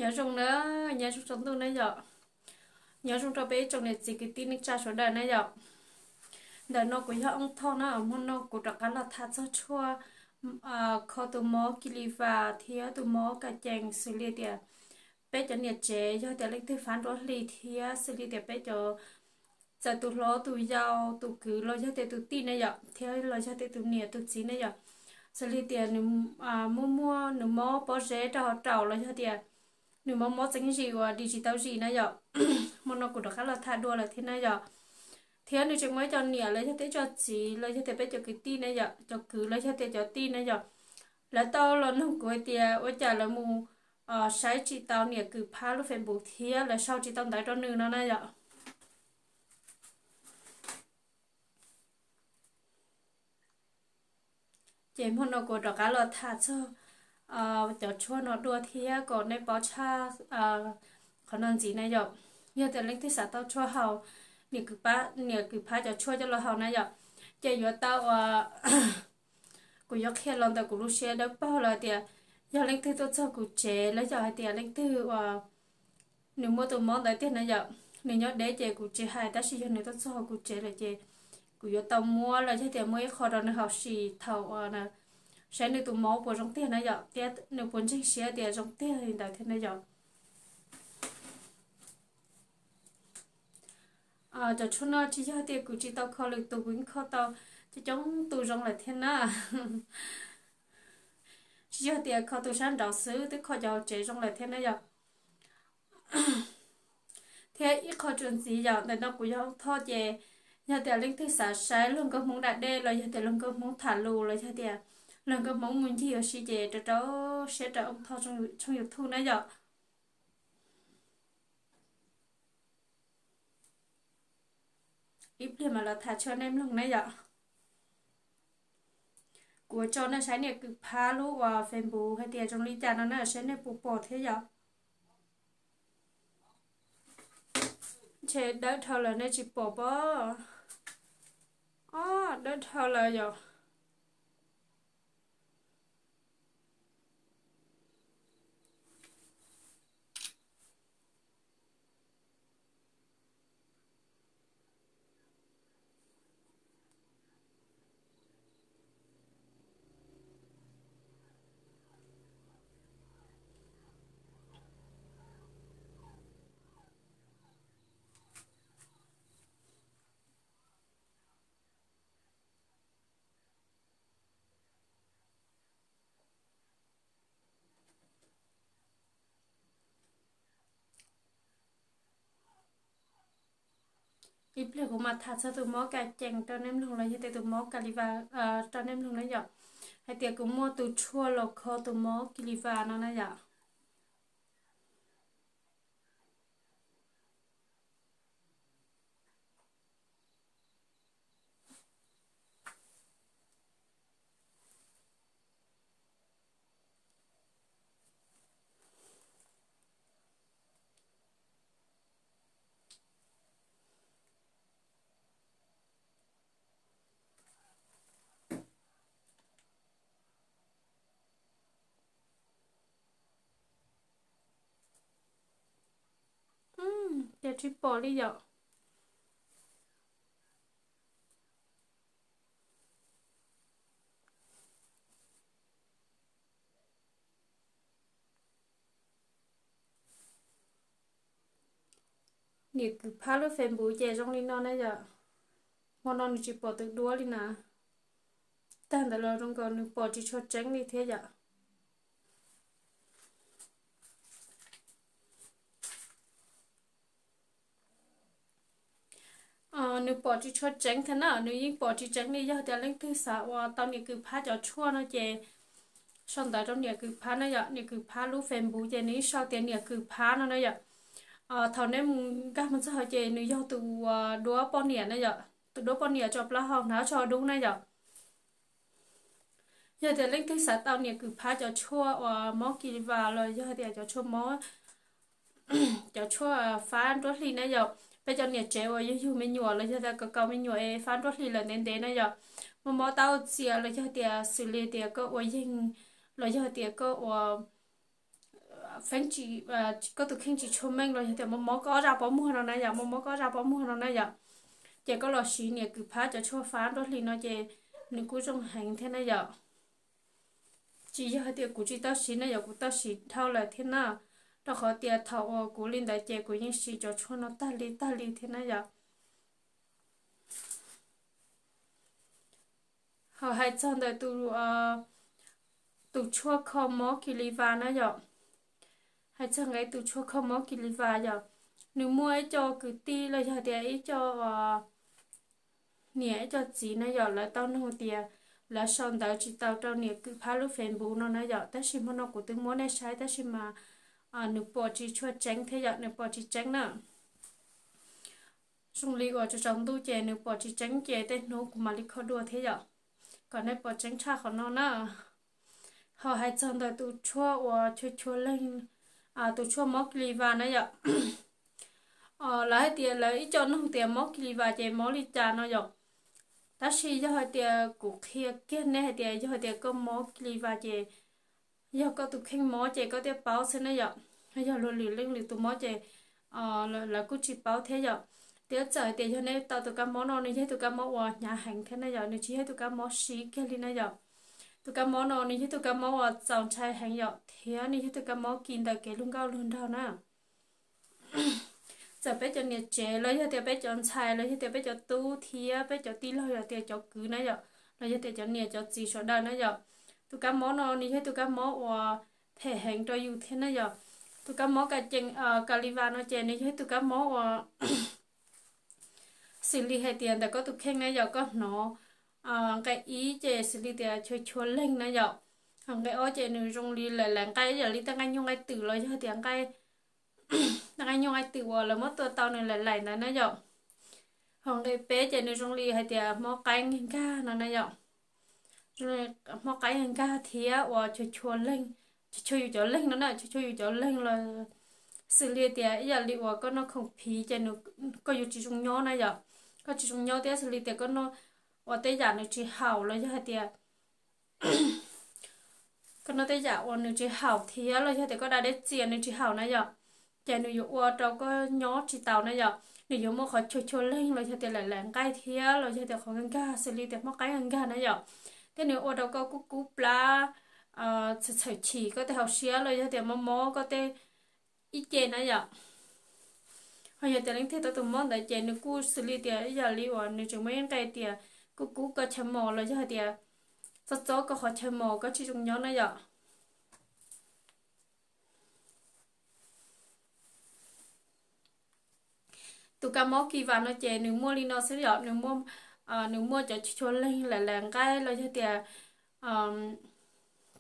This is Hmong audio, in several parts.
Nyob zoo na, nyob zoo tsaus ntuj na yom. Nyob zoo rau peb ib tsoom niam txiv kwv tij neej tsa sawv daws na yom. Ntawm no kuv yog Ooj Thoj na, hmo no kuv rov qab los tham txog tshuaj kho tus mob kis lis vas thiab tus mob ka cees xws li tias peb cov niam tsev yog tias leej twg fab nruab hlis thiab xws li tias peb cov txawm tus hlob tus yau tus kwv los yog tias tus tij ne yom, thiab los yog tias tus niam tus txiv ne yom, xws li tias nws muaj muaj nws mob pob zeb rau hauv raum los yog tias nws mob mob txeeb zim uas dim tsis tau zim na yom. Hmo no kuv rov qab los tham dua lawm thiab na yom. Thiab nws tseem muaj ib co niam los yog tias ib co txiv los yog tias peb cov kwv tij ne yom, cov kwv los yog tias cov tij na yom, lawv tau los nug kuv hais tias ua cas lawv mus saib tsis tau niam kws phab lub Facebook thiab lawv sau tsis tau ntawv rau nws no na yom. Ces hmo no kuv rov qab los tham txog cov tshuaj no dua thiab kom nej paub tshaj qhov no ntxiv na yom. Yog tias leej twg xav tau tshuaj haus, niam kws phab cov tshuaj coj los haus na yom, ces yuav tau ua kuv yuav qhia los ntawm kuv lub siab dawb paug los tias yog leej twg tuaj txog kuv tsev los yog hais tias leej twg uas nws muaj tus mob ntawd tiag na yom, nws nyob deb ces kuv tsis hais, tab sis yog nws tuaj txog kuv tsev lawm ces kuv yuav tau muab los yog tias muab ib qho rau nws haus sim thaum uas saib nws tus mob puas zoo tiag na yom, thiab nws puas ntseeg siab tias zoo tiag li ntawd thiab na yom. Cov tshuaj no tsis yog tias kuv tsis tau kho lwm tus, kuv yeej kho tau coob coob tus zoo lawm thiab na. Tsis yog tias kho tus sab nraud xwb, twb kho cov hauv tsev zoo lawm thiab na yom. Thiab ib qho tsuas ntxiv yom, ntawm no kuv yog Ooj Thoj ces yog tias leej twg xav saib luag nkauj Hmoob da dej los yog tias luag nkauj Hmoob tham lus los yog tias luag nkauj Hmoob mus ncig ua si ces rau rau siab rau Ooj Thoj tshooj YouTube na yom. Ib pliag mam los tham tshuaj nej mloog na yom. Kuv tso nej saib niam kws phab lub uas Facebook hais tias zoo li cas no na, saib nej puas pom thiab yom. Ntshe dawb dhau lawm nej tsis pom pob. Ob, dawb dhau lawm yom. Ib pliag kuv mam tham txog tus mob ka cees rau nej mloog los yog tias tus mob ka li vas rau nej mloog na yom. Hais tias kuv muaj tus tshuaj los kho tus mob ki li vas no na yom. Ces tsis pom li yom. Niam kws phab lub Facebook ces zoo li no na yom. Hmo no nws tsis pom tus duab li na. Tag ntawd los zoo nkaus nws pom tsis tshua tseeb li thiab yom. Nws pom tsis tshua tseeb thiab na, nws yeej pom tsis tseeb li. Yog tias leej twg xav uas tau niam kws phab cov tshuaj no ces sau ntawv rau niam kws phab na yom. Niam kws phab lub Facebook ces nws yeej sau tias niam kws phab no na yom. Thaum nej mus nkag mus txog ces nws yog tus duab poj niam na yom, tus duab poj niam tso plaub hau hnav tso dub na yom. Yog tias leej twg xav tau niam kws phab cov tshuaj uas mob ki li vas los yog tias cov tshuaj mob, cov tshuaj fab nruab hlis na yom, peb cov niam tsev uas yug yug me nyuam los yog tias kaus kaus me nyuam es fab nruab hlis lawm ntev ntev na yom, mob mob taub hau txias los yog tias xws li tias koj ua yeeg los yog tias koj ua feeb tsis, koj tus kheej tsis tshua meej los yog tias mob mob koj ob zaj pob muag no na yom, mob mob koj ob zaj pob muag no na yom, ces koj los siv niam kws phab cov tshuaj fab nruab hlis no ces nws kuj zoo heev thiab na yom. Tsis yog hais tias kuv tsis tau siv na yom, kuv tau siv dhau lawm thiab na, rau qhov tias thaum uas kuv li ntawd ces kuv yeej siv cov tshuaj no tag li tag li thiab na yom. Ho hais txog ntawm tus, tus tshuaj kho mob kis lis vas na yom, hais txog nqe tus tshuaj kho mob kis lis vas yom, nws muaj ib co kwv tij los yog tias ib co niam ib co txiv na yom, lawv tau nug tias lawv sau ntawv tsis tau rau niam kws phab lub Facebook no na yom, tab sis hmo no kuv twb muab nej saib tab sis mas nws pom tsis tshua tseeb thiab yom, nws pom tsis tseeb na. Zoo li uas tsaus tsaus ntuj ces nws pom tsis tseeb ces tej hnub kuv mam li kho dua thiab yom, kom nej pom tseeb tshaj qhov no na. Ho hais txog ntawm tus tshuaj uas chua chua leeg, tus tshuaj mob kis lis vas na yom, lawv hais tias lawv ib co nug tias mob kis lis vas ces mob li cas no yom. Tab sis yog hais tias kuv qhia kiag nej hais tias yog hais tias koj mob kis lis vas ces yog koj tus kheej mob ces koj thiaj paub xwb na yom. Yog luag lwm leej lwm tus mob ces lawv kuj tsis paub thiab yom. Thiab txawm hais tias yog nej tau tus kab mob no nws yog tus kab mob uas hnyav heev thiab na yom, nws tsis yog tus kab mob siv kiag li na yom. Tus kab mob no nws yog tus kab mob uas txaus ntshai heev yom, thiab nws yog tus kab mob kis ntawm kev luag nkauj luag nraug na. Txawm peb cov niam tsev los yog tias peb cov ntxhais los yog tias peb cov tub thiab peb cov tij laug los tias cov kwv na yom, los yog tias cov niam cov txiv sawv daws na yom, tus kab mob no nws yog tus kab mob uas phem heev rau yus thiab na yom. Tus kab mob ka cees, kis lis vas no ces nws yog tus kab mob uas xws li hais tias ntawm koj tus kheej na yom, koj hnov nqe ib ces xws li tias chua chua leeg na yom, ho nqe ob ces nws zoo li lawm lawm nqaij yam li tej nqaij nyuj nqaij twm los yog tias nqaij, tej nqaij nyuj nqaij twm uas lawv muab tua tau nws lawm lawm ntawd na yom. Ho nqe peb ces nws zoo li hais tias mob qaib nkag nkag no na yom, mob qaib nkag nkag thiab uas chua chua leeg, chua chua yus cov leeg no na, chua chua yus cov leeg los xws li tias ib yam li uas koj noj khoom phiv ces koj yuav tsis zoo nyob na yom. Koj tsis zoo nyob thiab xws li tias koj noj uas tej yam nws tsis haum los yog hais tias koj noj tej yam uas nws tsis haum thiab los yog tias koj da dej txias nws tsis haum na yom, ces nws yuav ua rau koj nyob tsis taus na yom. Nws yuav muaj qhov chua chua leeg los yog tias lawm lawm nqaij thiab los yog tias qhov nkag nkag xws li tias mob qaib nkag nkag na yom. Thiab nws ua rau koj kub kub plab, txhawm txhawm chim koj tej hauv siab los yog tias mob mob koj tej ib ce na yom. Ho yog tias leej twg tau tus mob ntawd ces nws kuj xws li tias ib yam li uas nws tseem muaj ib nqe tias kub kub koj chaw mos los yog hais tias txob txob koj qhov chaw mos koj tsis zoo nyob na yom. Tus kab mob kis vas no ces nws muaj li no xwb yom, nws muaj, nws muaj cov chua chua leeg lawm lawm nqaij los yog tias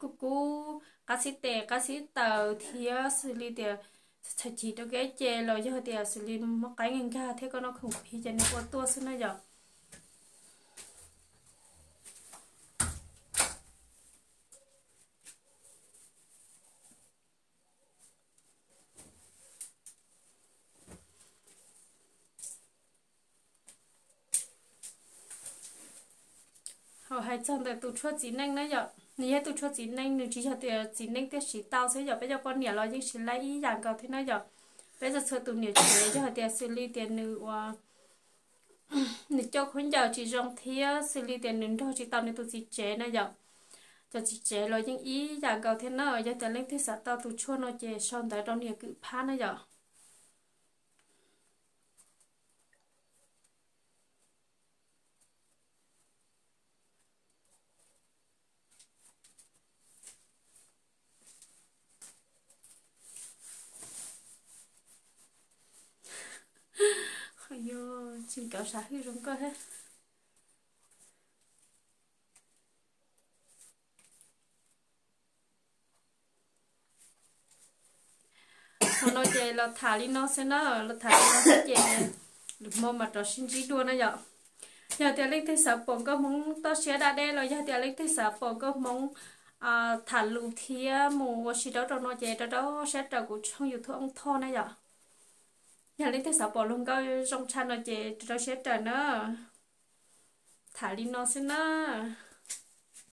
kub kub qab xib tes qab xib taws thiab xws li tias txhawm chim rau kev ce los yog tias xws li mob qaib nkag nkag thiab koj noj khoom phiv ces nws ua tuaj xwb na yom. Ho hais txog ntawm tus tshuaj txiv neej na yom, nws yog tus tshuaj txiv neej, nws tsis yog tias txiv neej thiaj siv tau xwb yom, peb cov poj niam los yeej siv laib ib yam nkaus thiab na yom. Peb txhua txhua tus niam tsev yog hais tias xws li tias nws ua, nws coj khaub ncaws tsis zoo thiab xws li tias nws nrog tsis tau nws tus txiv tsev na yom, cov txiv tsev los yeej ib yam nkaus thiab na. Yog tias leej twg xav tau tus tshuaj no ces sau ntawv rau niam kwv phab na yom. Tsis kam sav hwj zoo koj thiab. Qhov no ces los tham li no xwb na, los tham li no xwb ces lwm hmo mam rov sib ntsib dua na yom. Yog tias leej twg xav pom nkauj hmoob toj siab da dej los yog tias leej twg xav pom nkauj hmoob tham lus thiab mus ua si rau rau no ces rau rau siab raws kuv tshooj YouTube Oob Thoj na yom. Yog leej twg xav pom luag nkauj zoo tshaj no ces rau rau siab raws na. Tham li no xwb na.